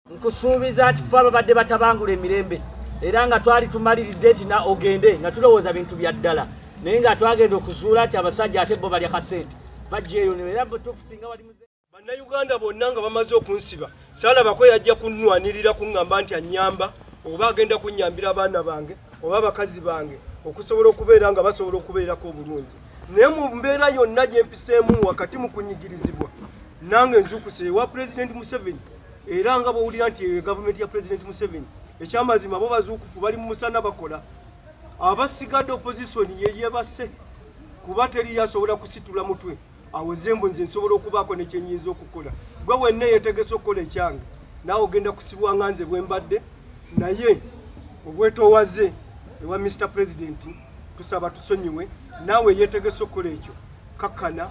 Nkusuubiza nti ffe ababadde batabangula emirembe era nga twali tumaliridde nti na ogende nga tulowooza bintu bya ddala, naye nga twagenda okuzuula nti abasajja ate bo balya kasente bajja eyo era butuufu singa wali muze. Bannayuganda bonna nga bamaze okunsiba, saalabako yajja kunnwanirira kuŋŋamba nti annyamba oba agenda kunnyambira abaana bange oba abakazi bange okusobola okubeera nga basobola okubeerako obulungi. Naye mu mbeera yonna gye mpiseemu wakati mu kunyigirizibwa, nange nzuukuse ewa Pulezidenti Museveni, era nga bw'owulira nti eyo gavumenti ya Pulezidenti Museveni, ekyamazima bo bazuukufu bali mu musana bakola. Abasigadde opposition ye yeebase kuba teri yasobola kusitula mutwe awoze mbu nze nsobola okubaako ne kye nnyinza okukola. Gwe wenna yeetegese okukola ekyange, naawe ogenda kusibwa nga nze bwe mbadde, naye obwetoowaze ewa Mr President tusaba tusonyiwe, naawe yeetegese okukola ekyo kakkana,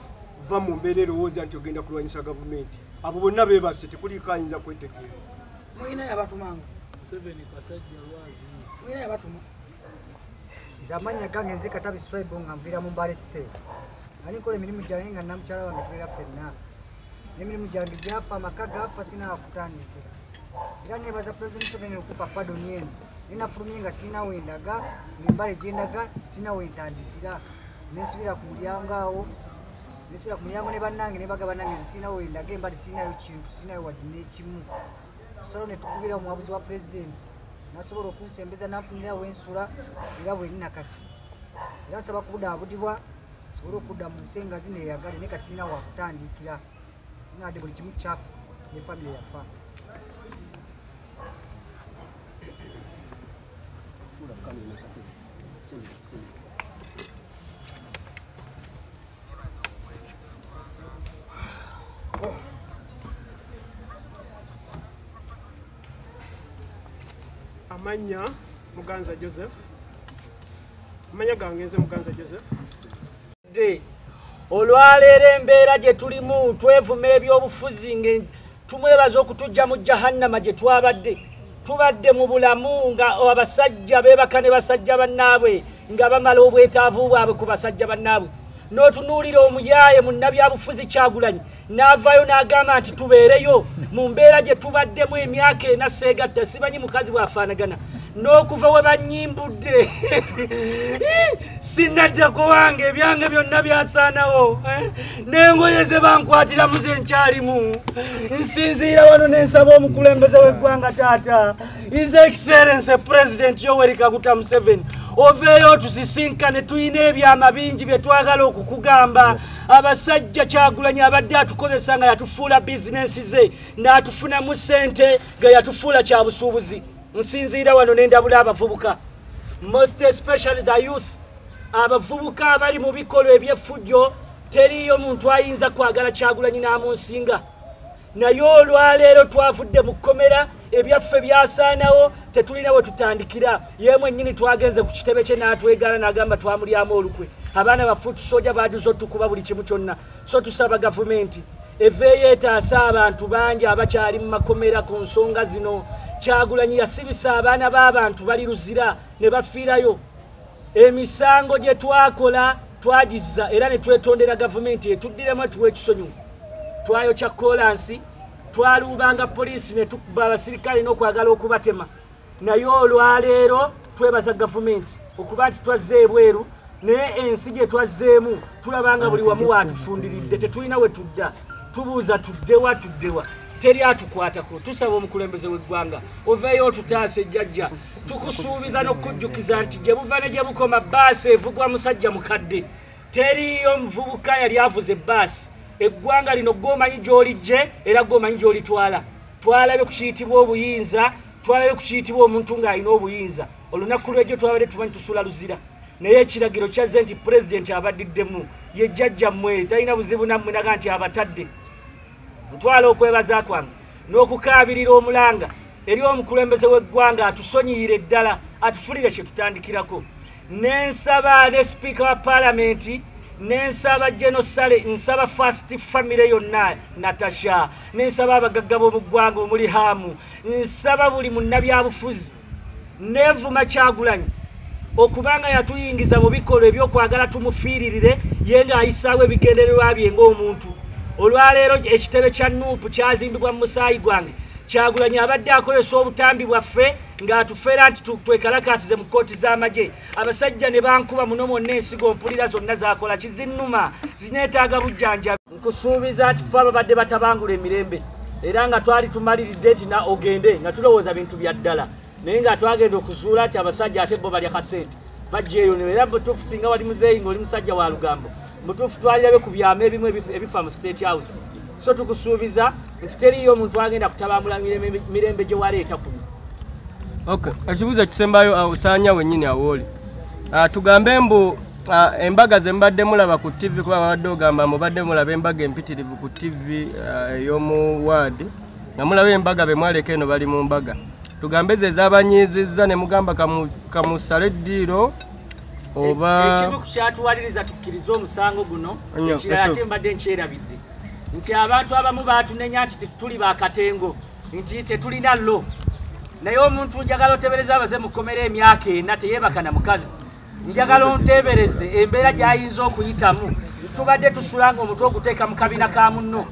va mu mbeera erowooza nti ogenda kulwanyisa gavumenti. Abo bonna beebase, tekuliiko ayinza kwetegeera. Mulina yabatumanga. Museveni kasajja lwazi. Mulina yabatuma. Nze amannya gange nze Katabi Swaibu nga nviira mu Mbale City. Nali nkola emirimu gyange nga namukyala wange tubeera ffenna. N'emirimu gyange gyafa, amaka gaafa, sirina wakutandikira. Era neebaza Pulezidenti Museveni okumpa pardon eno. Naye nafulumye nga sirina we ndaga, ng'embale gye ndaga sirina we ntandikira. Ne nsibira ku mulyango awo, ne nsibira ku mulyango ne bannange ne baga bannange nze sirina we ndaga, embale sirinayo kintu, sirinayo wadde n'ekimu. Tusalawo ne tukubira omuwabuzi wa Pulezidenti, n'asobola okunsembeza n'anfunira we nsula era bwe nina kati. Era nsaba kubudaabudibwa nsobole okudda mu nsi engazi neeyagale, naye kati sirina wakutandikira. Sirina wadde buli kimu kyafa ne famire yafa. Amannya Muganza Joseph. Amannya gange nze Muganza Joseph. Olwaleero embeera gye tulimu twevuma ebyobufuzi nga tumwebaza okutujja mu jahannama gye twabadde. Tubadde mu bulamu nga abasajja beebaka ne basajja bannaabwe nga bamala obwetaavu bwabwe ku basajja bannaabwe. N'otunuulira omuyaaye munnabyabufuzi Kyagulanyi n'avaayo n'agamba nti tubeereyo mu mbeera gye tubaddemu emyaka ena seegatta, simanyi mukazi bw'afaanagana. N'okuva we bannyimbudde sinnaddako wange, ebyange byonna byasaanawo, n'engoye ze bankwatiramu ze nkyalimu. Nsinziira wano ne nsaba omukulembeze w'eggwanga taata, His Excellency President Yoweri Kaguta Museveni, oveeyo otusisinkane, tulina ebyama bingi bye twagala okukugamba. Abasajja Kyagulanyi abadde atukozesa nga yatufuula bizinensi ze, n'atufunamu ssente nga yatufuula kya busuubuzi. Nsinziira wano ne ndabula abavubuka, most especially the youth, abavubuka abali mu bikolwa eby'effujjo. Teriiyo muntu ayinza kwagala Kyagulanyi n'amunsinga. Naye olwaleero twavudde mu kkomera, ebyaffe byasaanawo, tetulina we tutandikira. Ye mwennyini twagenze ku kitebe kye n'atwegaana n'agamba twamulyamu olukwe. Abaana baffe tusooja baajuza otukuba buli kimu kyonna. So tusaba gavumenti eveeyo etaasa abantu bangi abakyali mu makomera ku nsonga zino. Kyagulanyi yasibisa abaana b'abantu bali luzira ne bafiirayo. Emisango gye twakola twagizza era ne twetondera gavumenti etuddiremu etuwa ekisonyiwo. Twayokya koolansi, twaluubanga poliisi ne tukuba abasirikale n'okwagala okubatema. Naye olwaleero twebaza gavumenti okuba nti twazze ebweru, naye ensi gye twazzeemu tulaba nga buli wamu waatufundiridde, tetulina we tudda. Tubuuza tuddewa, tuddewa, teri atukwatako. Tusaba omukulembeze w'eggwanga oveeyo otutaase jjajja. Tukusuubiza n'okukujjukiza nti gye buva ne gye bukoma bbaasi evugwa musajja mukadde. Teriiyo muvubuka yali avuze ebbaasi. Eggwanga lino gw'omanyi gy'olijje era gw'omanyi gy'olitwala. Twalabye ku kiyitibwa obuyinza, twalabye ku kiyitibwa omuntu ng'alina obuyinza. Olunaku lw'ejjo twabadde tumanyi tusula luzira, naye ekiragiro kyazze nti pulezidenti abaddiddemu ye jjajja mmwe, talina buzibu nammwe, naga nti abatadde. Ntwala okwebaza kwange n'okukaabirira omulanga eri omukulembeze w'eggwanga atusonyiyire ddala, atufulire kye tutandikirako. Nensaba ne sipiika wa paalamenti, nensaba General Saleh, nsaba First Family yonna Natasha, nensaba abagagga b'omu ggwanga omuli Hamu, nsaba buli munnabyabufuzi. Neevuma Kyagulanyi okubanga yatuyingiza mu bikolwa ebyokwagala tumufiiririre, ye ng'ayisaawo ebigendererwa bye ng'omuntu. Olwaleero ekitebe kya Nuupu kyazimbibwa mu musaayi gwange. Kyagulanyi abadde akozesa obutambi bwaffe ng'atufeera nti twekalakaasize mu kkooti z'amagye. Abasajja ne bankuba muno mwonna, ensigo mpulira zonna zakola kizinnuma, zineetaaga bujjanjabi. Nkusuubiza nti ffe ababadde batabangula emirembe era nga twali tumaliridde nti na ogende nga tulowooza bintu bya ddala, naye nga twagenda okuzuula nti abasajja ate bo balya kasente bajja eyo. Era mutuufu singa wali muzeeyi ng'oli musajja wa lugambo, mutuufu twalirabe ku byama ebimu ebifa mu State House. So tukusuubiza nti teriiyo omuntu agenda kutabangula mirembe gye waleeta kuno. Okay, ekibuuzo ekisembayo osaanya wennyini awooli. Tugambe mbu embaga ze mbadde mulaba ku TV, kuba babadde ogamba mubadde mulaba embaga empitirivu ku TV ey'omu waadi, nga mulaba embaga be mwaleka eno bali mu mbaga. Tugambe ze zabanyiizizza ne mugamba kamusale eddiiro oba ekimu ku kyatuwaliriza tukkirize omusango guno. Ekirala ate mbadde nkyerabidde nti abantu abamu baatunenya nti tetuli bakatengo, nti tetulina lo, naye omuntu njagala otebereza abaze mu kkomera emyaka 4 teyeebaka na mukazi. Njagala ontebereze embeera gy'ayinza okuyitamu. Tubadde tusula nga omutwe oguteeka mu kabina ka munno,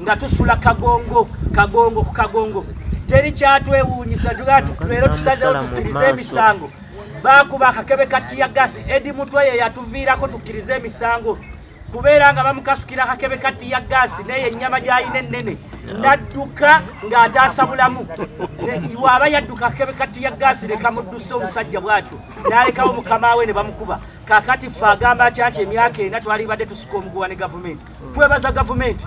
nga tusula kagongo kagongo ku kagongo. Teri kyatwewuunyisa, leero tusazeewo tukkirize emisango. Baakuba akakebe ka teargas, Eddie Mutwe ye yatuviirako tukkirize emisango kubeera nga bamukasukira akakebe ka teargas, naye ennyama gy'alina ennene n'adduka ng'ataasa bulamu. Waaba yadduka akakebe ka teargas ne kamudduse omusajja bw'atyo n'alekawo mukama we ne bamukuba. Kaakati ffe agamba atya nti emyaka 4 twalibadde tusika omuguwa ne gavumenti. Twebaza gavumenti,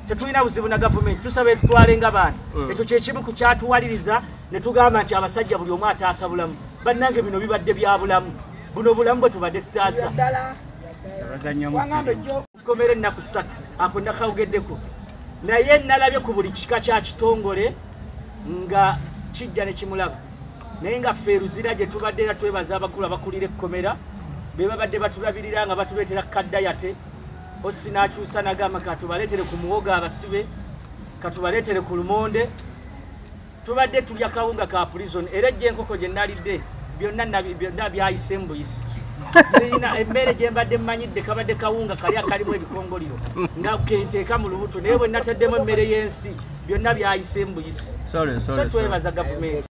tetulina buzibu na gavumenti, tusaba etutwale nga baana. Ekyo kyekimu ku kyatuwaliriza ne tugamba nti abasajja buli omu ataasa bulamu. Bannange bino bibadde bya bulamu, buno bulamu bwe tubadde tutaasa. Komera ennaku 3 ako nakawugeddeko, naye nalabye ku buli kika kya kitongole nga kijja ne kimulaba. Naye nga ffe Luzira gye tubadde era twebaza abakulu abakulira ekkomera be babadde batulabirira nga batuleetera kaddayate. Osi n'akyusa n'agamba katubaleetere ku muwogo abasibe, katubaleetere ku lumonde. Tubadde tulya kawunga ka prison, era ejja enkoko gye nalidde byonna byayise mu buyisi. Sirina emmere gye mbadde mmanyidde, kabadde kawunga kali akalimu ebikongoliro nga kenteeka mu lubuto, naye bwe nataddemu emmere y'ensi byonna byayise mu buyisi. So twebaza gavumenti.